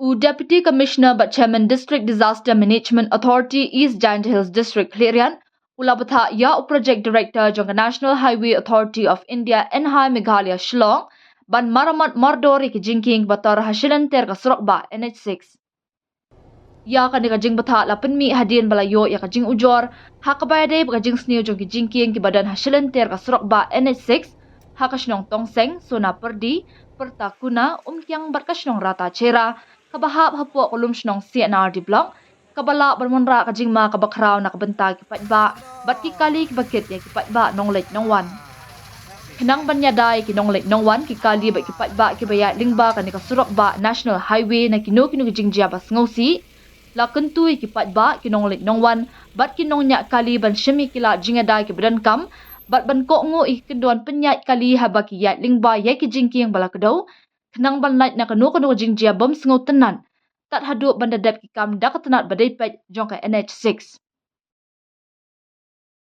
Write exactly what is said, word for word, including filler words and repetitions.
U Deputy Commissioner bad Chairman District Disaster Management Authority East Jaintia Hills District Khliehriat u la bthah ïa u Project Director jong ka National Highway Authority of India N H A I Meghalaya Shillong ban maramat mardor ïa ki jingkieng ba tor ha shilynter ka surok bah N H six. Ïa kane ka jingbthah la pynmih hadien ba la ïoh ïa ka jingujor ha kaba ïadei bad ka jingsniew jong ki jingkieng kiba don ha shilynter ka surok bah N H six ha ka shnong Tongseng, Sonapyrdi, Pyrtakuna, Umkiang bad ka shnong Ratacherra, kaba hap hapoh ka lum shnong C and R D Block, kaba lah ban wanrah ka jingma kaba khraw na ka bynta ki paidbah bad ki kali kiba kit ïa ki paidbah nongleit nongwan. Khnang ban ïada ïa ki nongleit nongwan, ki kali bad ki paidbah kiba ïaid lyngba kane ka surok bah National Highway na kino kino ki jingjia ba sngewsih, la kyntu ïa ki paidbah, ki nongleit nongwan bad ki nongñiah kali ban shim ïa ki lad jingïada kiba donkam bad ban kohnguh ïa ki kyndon pynïaid kali haba ki ïaid lyngba ïa ki jingkieng ba la kdew, khnang ban lait na kano kano ka jingjia bym sngewtynnat tad haduh ban da dep ki kam da ka tnat ba dei peit jong ka N H six.